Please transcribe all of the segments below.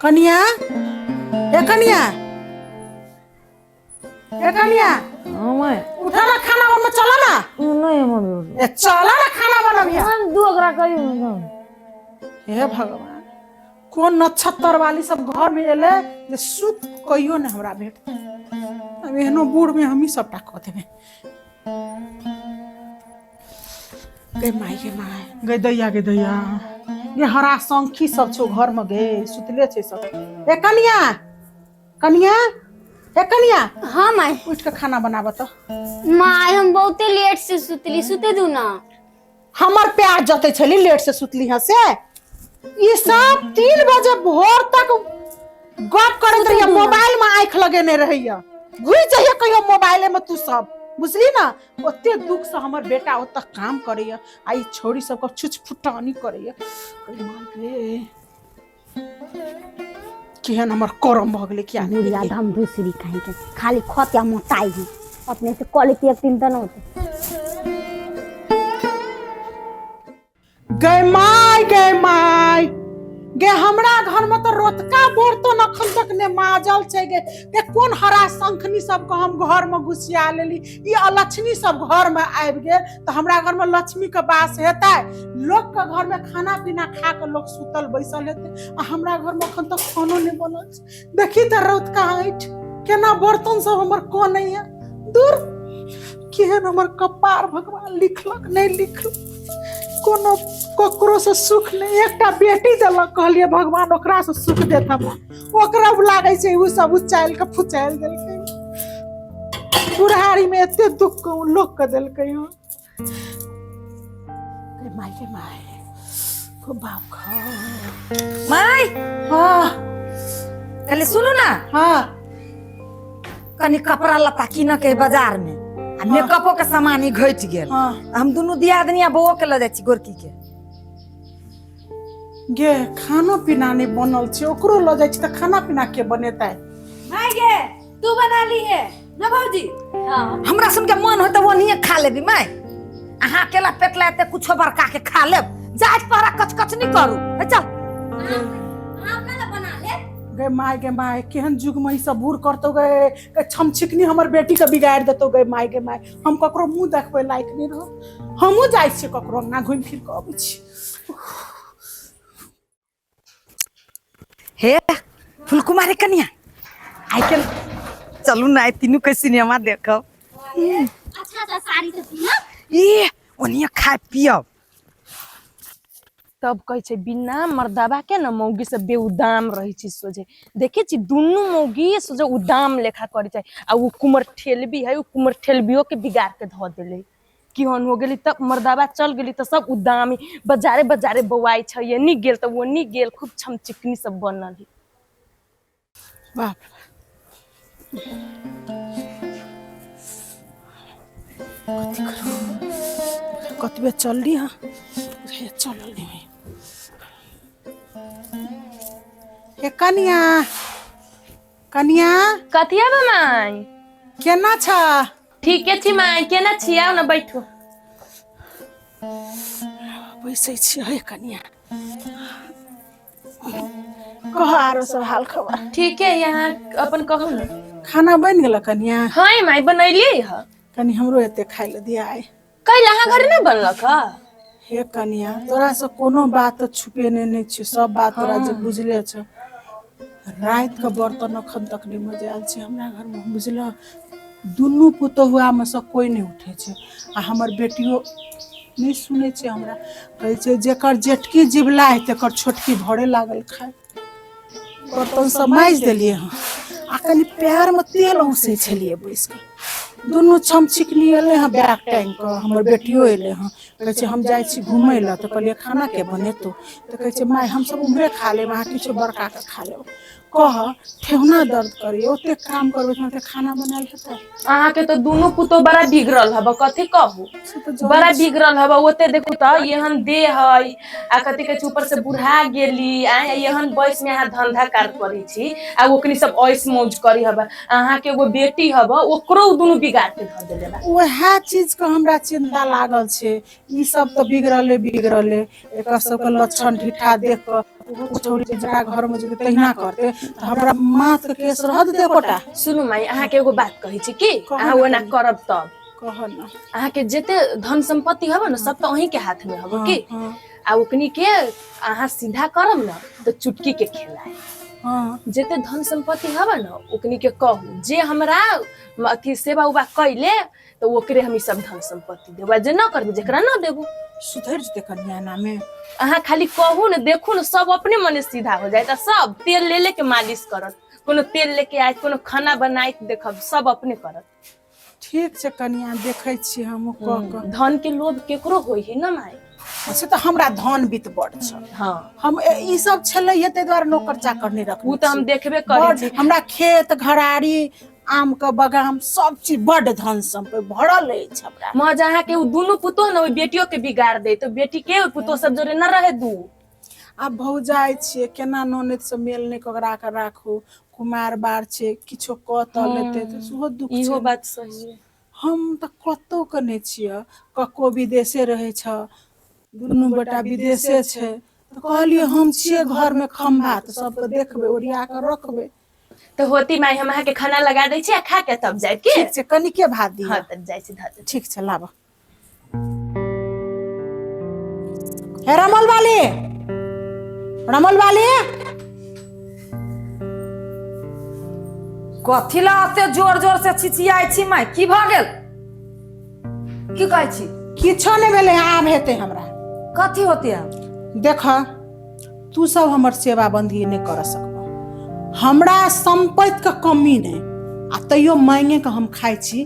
कनिया, ए कनिया, ए कनिया। हाँ माय। उठा ना, खाना बनबे चला ना। नहीं मम्मी। ए चला ना, खाना बनबिया। हम दू ओकरा कहियो ना। हे भगवान, कोन नक्षत्र वाली सब घर में एले जे सुख कहियो ने हमरा भेटतै। अब एहनो बूढ़ में हमही सबटा कऽ देबै। गे माय, गे माय, गे दैया, गे दैया, गे हरा शंखी सब छौ घर में, गे सुतले छै सब। ए कनिया, कनिया, ए कनिया। हाँ माय। उठ के खाना बनाब तऽ। माय, हम बहुते लेट से सुतली, सुते दू ना। हमर प्यार जते छली लेट से सुतली हँ से ई सब 3 बजे भोर तक गप करैत रहिए, मोबाइल में आँखि लगेने रहैया। घुसि जइहे कहियो मोबाइले में तू सब, बुझली ना? ओते दुख से हमर बेटा ओतऽ काम करैया आ ई छौड़ी सबके छुछ फुटानी करैया। गे केहन हमर करम भऽ गेलै किया नहि बुढ़िया गेलियै। हम दूसरी कहीं के खाली खतिया मोटाई है, अपने से कॉलेज एक दिन तो न होते। गै माय, गै माय, गे हमरा घर में तो रोतका बर्तन अखन तक ने माजल छै। गे गे कोन हरा शंखनी सबके हम घर में घुसिया लेली। ई अलक्ष्मी सब घर में आबि गेल तऽ हमरा घर में लक्ष्मी के वास हेतै? लोक के घर में खाना पीना खा के लोक सुतल बैसल हेतै आ हमरा घर में अखन तक खानो नहि बनल छै। देखी तऽ रौतका ऐठ केना बर्तन सब हमर कनैया। दूर, केहन हमर कपार भगवान लिखलक नहि लिखलक, कोनो ककरो से सुख नहि। एकटा बेटी देलक, कहलियै भगवान ओकरा से सुख देत हमरा, ओकरा लागै छै ओ सब उचालि के फुचालि देलकै। बुढ़ारी में एते दुख लोक के देलकै। हँ गे माय, गे माय, गो बाप गो। माय। हाँ। कहली सुनू ना। हाँ। कनी कपड़ा लत्ता कीन के बाजार में आ मेकअपो के सामान ही घटि गेल। हाँ। हम दुनू दियादनी आ बौओ के लऽ जाइ छी गोरकी के। गे खानो पीना नहि बनल छै, ओकरो लऽ जाइ छी तऽ खाना पीना के बनेतै? माय गे, तू बना ली है ना भौजी? हाँ। हमरा सुन के मन होते ओनिये खा लेबी माय, अहाँ अकेला पेट ला एते कुछो बड़का के खा लेब। जाइत पहरा कचकच नहीं करू, हे चल। अहाँ अपना ला बना ले। गे माय, गे माय, केहन युग में ई सब बूढ़ करतौ गे, गे छमछिकनी हमर बेटी के बिगाड़ि देतौ। गे माय, गे माय, हम ककरो मुंह देखबै लायक नहि रहब। हमहूँ जाइ छियै ककरो अंगना, घुमि फिर कऽ अबै छी। हे फुलकुमारी कनिया, आइ के चलू ना, आइ तीनू के सिनेमा देखब। अच्छा अच्छा साड़ी सब पीना। ई ओनिया खाय पियब। तब कहै छै बिना मर्दाबा के न मौगी सब बेउदाम रहै छै। सोझे देखै छी दुनू मौगी सोझे उदाम लेखा करै छै आ उ कुमर ठेलबी है, उ कुमर ठेलबियो के बिगाड़ के धऽ देलै। केहन हो गेली तब मर्दाबा चल गेली तऽ सब उदामी बाजारे बाजारे बौआइ छै, एनी गेल तऽ ओनी गेल, खूब छमचिकनी सब बनल है। बाप कथी करू, कतबे चलली हँ, चलल नहि। हे कनिया, कनिया। कथी है माय? केना छ? ठीके छी माय, केना छी? आउ ने, बैठू। बैसै छी। हे कनिया, कह आरो सब हाल खबर। ठीक है, यहाँ अपन कहू ने। खाना बनि गेल कनिया? हाँ माय, बनैलियै ह। कनि हमरो एते खाइ लए दिया आइ। कैला, अहाँ घरे नहि बनलक ह? हे कनिया, तोरा से कोनो बात तऽ छुपेने नहि छियौ, सब बात तोरा जे बुझले छौ। राति के बर्तन अखन तक नहि मजायल छै हमरा घरमे, बुझलह? दुनू पुतहुआमे सँ कोइ नहि उठै छै आ हमर बेटियो नहि सुनै छै हमरा। कहै छै जेकर जेठकी जिबला है तेकर छोटकी भरे लागल खाय। बर्तन सब माजि देलियै हँ आ कनि पैरमे तेल औंसै छलियै बैस कऽ। दुनू छमछिकनी एलै हँ बैग टाँगि कऽ, हमर बेटियो एलै हँ। कहै छै हम जाइ छी घुमै लए। तऽ कहलियै खाना के बनेतौ? तऽ कहै छै माय, हमसब उम्हरे खा लेब, अहाँ किछो बड़का के खा लेब। कह, ठेहुना दर्द करैए, ओतेक काम करबै तऽ खाना बनायल हेतै? अहाँके तऽ दुनू पुतोह बड़ा बिगड़ल हब, कथी कहू। से तऽ जनै बड़ा छी। बिगड़ल हब। ओते देखू तऽ एहन देह है आ कथी कहै छै, ऊपर से बुढ़ा गेली आ एहन वयस में अहाँ धंधा कार करै छी आ ओकनी सब ऐश मौज करी हब। अहाँके एगो बेटी हब, ओकरो उ दुनू बिगाड़ के धऽ देले बा। उएह चीजके हमरा चिन्ता लागल छै। ई सब तऽ बिगड़ले बिगड़ले, एकर सबके लक्षण ढीठा देख कऽ ओहो छौड़ी जकरा घरमे जेतै तहिना करतै, तऽ हमरा माथ के केस रह देतै एकोटा। सुनू माई, अहाँके एगो बात कहै छी की, कहू अहाँ ने ओना कनी। करब तब कह न। अहाँके जते धन संपत्ति हब न सब तऽ अहीं के हाथ में हब की। हाँ। आ ओकनी के अहाँ सीधा करब न तऽ चुटकी के खेला है। हाँ। जते धन संपत्ति हब न ओकनी के कहू जे हमरा अथी सेवा उबा कैले तऽ ओकरे हम ई सब धन संपत्ति देबो, आ जे न करबे जेकरा न देबो। सुधरि जेतै कन्या एनामे? अहाँ खाली कहू न, देखू न, सब अपने मने सीधा हो जायत। आ सब तेल ले ले के मालिश करत, कोनो तेल लेके आयत, कोनो खाना बनाइत, देखब सब अपने करत। ठीक छै कनिया, देखै छियै हम कऽ कऽ। धन के लोभ केकरो होइ है न माय? से तऽ हमरा धन बीत बड़ छ। हाँ। हम ई सब छलै हे ताहि दुआरे नौकर चाकर नहि रखने उ तऽ हम छी। देखबे करै बड़ छी। हमरा खेत घराड़ी आम के बगान सब चीज बड धन सम्पत्ति भरल अछि हमरा। महज अहाँके उ दुनू पुतोह न ओहि बेटियो के बिगाड़ दे, तऽ बेटी के ओहि पुतोह सब जोरे न रहे दू। आब भौजाइ छियै, केना ननैद से मेल नहि ककरा के राखू, कुमार बार छै, किछो कऽ तऽ लेतै तऽ सेहो दुख इहो छै। बात सही है। हम तऽ कतौ के नहि छियै, कक्को विदेशे रहै छ, दुनू बेटा विदेशे छै, तऽ कहलियै हम छियै घरमे खम्भा तऽ सबके देखबै, ओरिया कऽ रखबै। तऽ होती माय, हम अहाँके खाना लगा दै छी आ खा के तब जायब की? ठीक छै, कनिके भात दिअ। हाँ तब जाइ छी, धऽ दै छी। ठीक छै, लाबऽ। हे रमल वाली, रमल वाली, कथी ला एते जोर जोर से चिचियाइ छी माय? की भऽ गेल? की कहै छी? किछो नहि भेलै, आब हेतै हमरा। कथी होते आब? देख, तू सब हमर सेवा बंदगी नहि कर सकबह, हमरा सम्पत्ति के कमी नहि, आ तैयो मांगे के हम खाइ छी,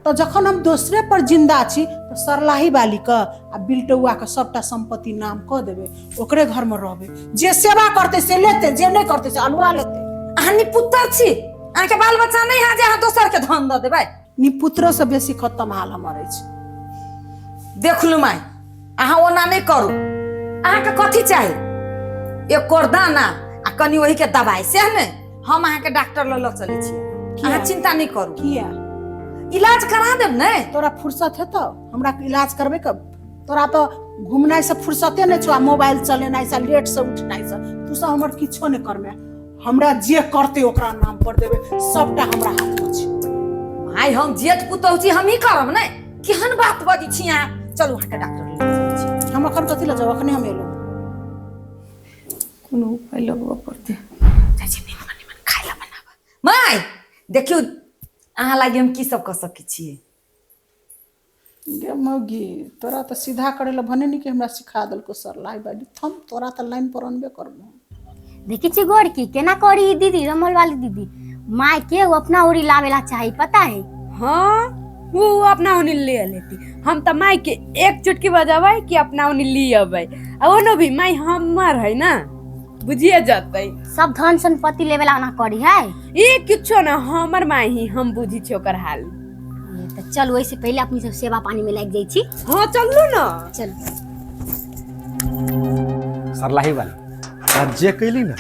तऽ जखन हम दोसरे पर जिंदा छी तऽ सरलाही वाली के आ बिलटौआ के सबटा सम्पत्ति नाम कऽ देबै, ओकरे घर में रहबै, जे सेवा करतै से लेतै, जे नहि करतै से अलुआ लेतै। अहाँ निपुत्र छी, अहाँके बाल बच्चा नहि है जे अहाँ दोसर के धन दऽ देबै। निपुत्रो से बेसी खत्म हाल हमर अछि। देखलू माय, अहाँ ओना नहि करू। अहाँके कथी चाही? एक कोर दाना आ कनि ओही के दवाई, सएह ने? हम अहाँके डॉक्टर लऽ लऽ चलै छी, अहाँ चिंता नहि करू। किया? इलाज करा देब ने। तोरा फुर्सत हेतौ हमरा इलाज करबै कब? तोरा तऽ घुमनाइ से फुर्सते नहि छौ, आ मोबाइल चलेनाइ से, लेट से उठनाइ से। तू सब हमर किछो नहि करमे, हमरा जे करतै ओकरा नाम पर देबै, सबटा हमरा हाथमे छै। माय, हम जेठ पुतहु छी, हमही करब ने? केहन बात बजै छी अहाँ? चलू, अहाँके डॉक्टर लग चलै छी। हम अखन कथी लए जाउ, अखने हम एलहुँ। कोनो उपाय लगबऽ पड़तै। जाइ छी निमन निमन खाय लए बनाबऽ। माय देखियौ, अहाँ लागी हम की सब कऽ सकै छियै। गे मौगी, तोरा तऽ सीधा करै लए भने नीक हमरा सिखा देलको सरलाही बाली। थम, तोरा तऽ लाइन पर अनबे करबो। देखै छी गोरकी केना करी ई दीदी, रमल वाली दीदी, माय के ओ अपना ओरी लावेला चाही, पता है? हाँ, वो अपना ओनी ले लेती, हम तऽ माय के एक चुटकी बजाबै कि अपना ओनी ली अबै, आ ओनो भी माय हमर है ना, बुझिए जतै। सब धन संपत्ति लेवेला ओना करी है। ई किछो ना, हमर माय ही, हम बुझी छी ओकर हाल। तऽ चल, ओहिसे पहिले अपनी सब सेवा पानी में लागि जाइ छी। हाँ चलू ना। चल। सरलाही वाली, आ जे कैली ने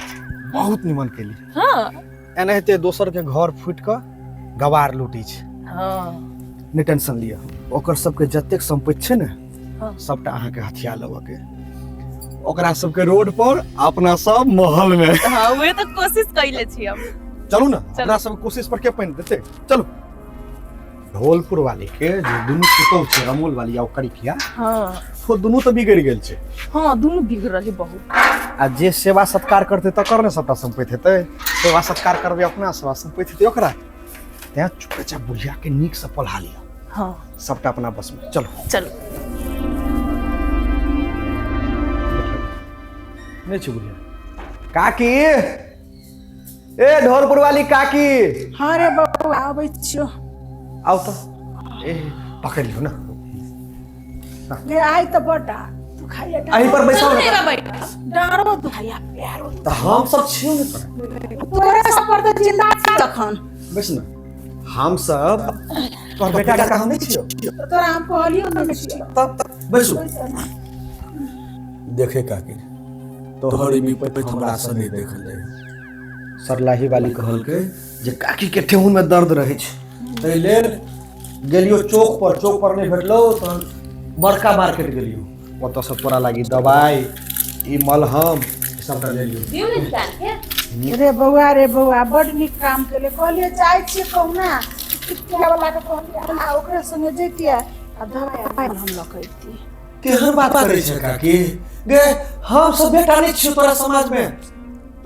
बहुत निमन कैली। हाँ। एनाहिते दोसर के घर फूटि कऽ गवार लूटै छै। हाँ। नहि टेंशन लिअ, ओकर सबके जतेक सम्पत्ति छै ने, हाँ। सबटा अहाँके हथिया लेबऽ के, ओकरा सबके रोड पर, अपना सब महल में। हाँ, उहे तऽ कोशिश कैले छी हम। चलू ने, अपना सब कोशिश पर के पानि देतै? चलू। ढोलपुर वाली के जे दुनू पुतोह छै, रमोल वाली आ ओकर किया, हाँ, ओ दुनू तऽ बिगड़ि गेल छै। हाँ, दुनू बिगड़ल है बहुत। आ जे सेवा सत्कार करतै तकर ने सबटा सम्पत्ति हेतै। सेवा सत्कार करबै अपना, सेवा सम्पत्ति हेतै ओकरा। तें चुपचाप बुढ़िया के नीक से पढ़ा लिअ। हाँ। सबटा अपना बस में। चलो चलो। नहीं छै बुढ़िया काकी, ए ढोलपुर वाली काकी। हाँ रे बौआ, आबै छियौ। आउ तऽ, ए पकड़ लियौ ने। गे आइ तऽ बड्ड दुखाइया। एहि पर बैसाउ ने। डाँरो दुखाइया, पैरो। तऽ हम सब छियौ ने तोरा। तोरे सब पर तऽ जिंदा छी तखन। बैस ने, हम सब तोहर बेटा के हम नहीं छियौ। तऽ तोरा हम कहलियौ ने छियौ। तब बैसू। देखे काकी, तोहर ई विपत्ति हमरा से नहीं देखल जाय। सरलाही वाली कहलकै जे काकी के ठेहुन में दर्द रहै छै, ताहि लेल गेलियो चौक पर, चौक पर नहि भेटलो तहन बड़का मार्केट गेलियो, ओतऽसँ तोरा लागी दवाइ, ई मलहम सबटा ले लियौ। दियौ ने निकाल के। रे बौआ, रे बौआ, बड नीक काम केले। कहलिए जाइ छियै कहुना चिकित्सा वाला के, कहलिए आ ओकरे संगे जैतियै आ दवाई हम लऽ के अइतियै। केहन बात करै छै काकी गे, हम सब बेटा नहि छियौ तोरा समाज में।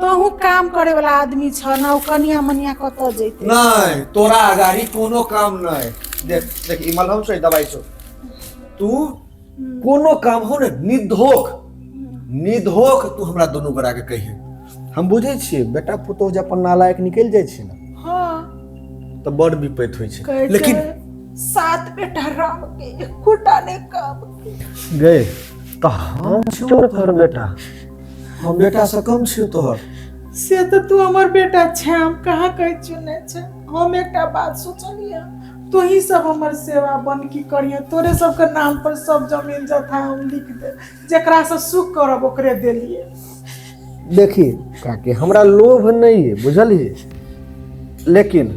तोहू काम करे वाला आदमी छ न, ओ कनिया मनिया कतऽ जैते? नहीं, तोरा अगाड़ी कोनो काम नहीं। देख देख, ई मलहम छौ, ई दवाई छौ। तू कोनो काम हो ने, निधोक निधोक तू हमरा दुनू गोरा के कहिए। हम बुझै छियै, बेटा पुतोह जे अपन नालायक निकलि जाइ छै ने तऽ बड़ विपैत होइ छै। कहै छै, लेकिन सात बेटा राम के एकोटा ने काम के। गए तऽ हम छियौ ने तोहर बेटा, हम बेटा से कम छियौ तोहर? से तऽ तू हमर बेटा छै, हम कहाँ कहै छियौ नहि छै। हम एकटा बात सोचलियै, तोही सब हमर सेवा बनकी करिहे, तोरे सबके नाम पर सब जमीन जथा हम लिख दे, जेकरा से सुख करब ओकरे देलिए। देखी काकी, हमरा लोभ नहीं है, बुझलिए, लेकिन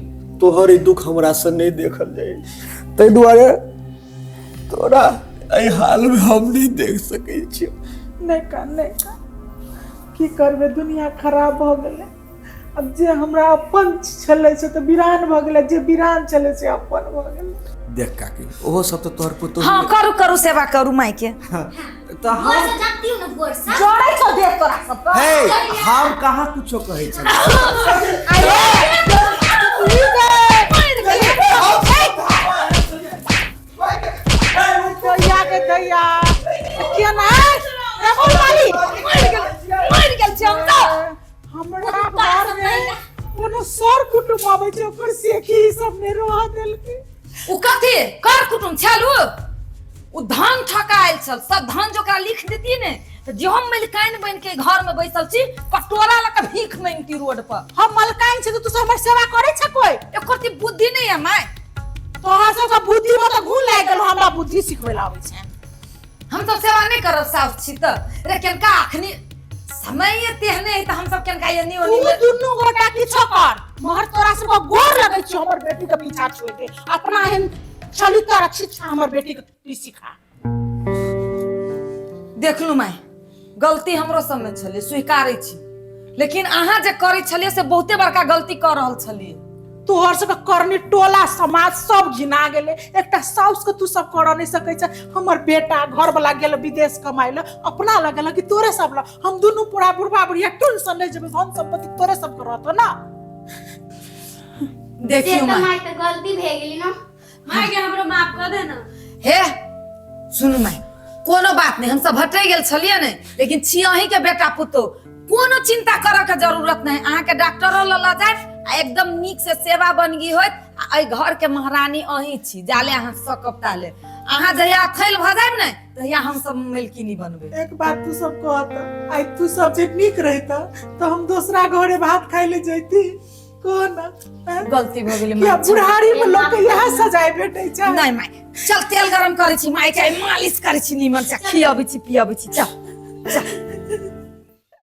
तोहर ई दुख हमरा से नहीं देखल जाय, ताहि दुआरे तोरा एहि हाल में हम नहीं देख सकै छियौ। नहि का, नहि का, की करबै, दुनिया खराब भऽ गेलै। अब जे हमरा अपन छलै से तऽ वीरान भऽ गेलै, जे वीरान छलै से अपन भऽ गेलै। देख काकी, ओहो सब तऽ तोहर पुतोह। हाँ, करू करू, सेवा करू माय के। तऽ हम जाती हूँ ना गोर से। जड़ै छौ देह तोरा सबके। हे, हम कहाँ कुछो कहै छलियै? दैया के दैया केना रे वाली मरि गेल छी हम तऽ। हमरा घर में कोनो सर कुटुम्ब आबै छै, ओकर सेखी ई सब नहि रह देलकै। उ कथी कर कुटुम छल? उ उ धन ठकायल छल सब धन, जो ओकरा लिख देती ने तऽ जे हम मलिकाइन बनि के घर में बैसल छी, कटोरा लऽ के भीख मांगती रोड पर। हम मलकाइन छी तऽ तू सब हमर सेवा करै छै कोइ? एको रत्ती बुद्धि नहीं है माय। तोहर सबके बुद्धि में तऽ घून लागि गेल, हमरा बुद्धि सिखबै लए आबै छै। हम सब सेवा नहीं करब साउस छी तऽ? रे केनका अखनी समय तेहने है तऽ हम सब केनका एनी ओनी तू दुनू गोटा किछो कर, मगर तोरा सबके गोर लगै छियौ, हमर बेटी के पीछा छोड़ि दे। अपना एहन चलितर शिक्षा हमर बेटी के तू सिखा। देखलू माय, गलती हमरो सब में छलै, स्वीकारै छी, लेकिन अहाँ जे करै छलियै से बहुते बड़का गलती कऽ रहल छलियै। तोहर सबके करनी टोला समाज सब घिना गेलै। एकटा साउस के तू सब करऽ नहि सकै छै। हमर बेटा घरवला गेल विदेश कमाइ लए, अपना लग गेल कि तोरे सब लग? हम दुनू पूरा बुढ़बा बुढ़िया टुनसन रहि जेबै, धन सम्पत्ति तोरे सबके रहतौ ना। देखियौ से तऽ माय, माय तऽ गलती भए गेली ना। माय के हमरो माफ कऽ दे ना। हे सुनू माय, कोनो बात नहीं, हम सब हटै गेल छलियै ने, लेकिन छी अहीं के बेटा पुतोह, कोनो चिंता करऽ के जरूरत नहीं। अहाँ के डॉक्टरो लऽ लऽ जायब आ एकदम नीक से सेवा बनगी होत, आ एहि घर के महारानी अहीं छी जाले अहाँ सकब ताले। अहाँ जहिया अथैल भऽ जायब ने, तहिया हम सब मलकिनी बनबै। एक बात तू सब कहत, आइ तू सब जे नीक रहिता तऽ हम दोसरा घरे भात खाइ ले जैती? कह ना, हैं? गलती भऽ गेलै किया माय। बुढ़ारी में लोग के इएह सजाय भेटै छै। नहीं माय, चल तेल गरम करै छी माय के, मालिश करै छी, नीमन से खियाबै छी पियाबै छी। चल चल।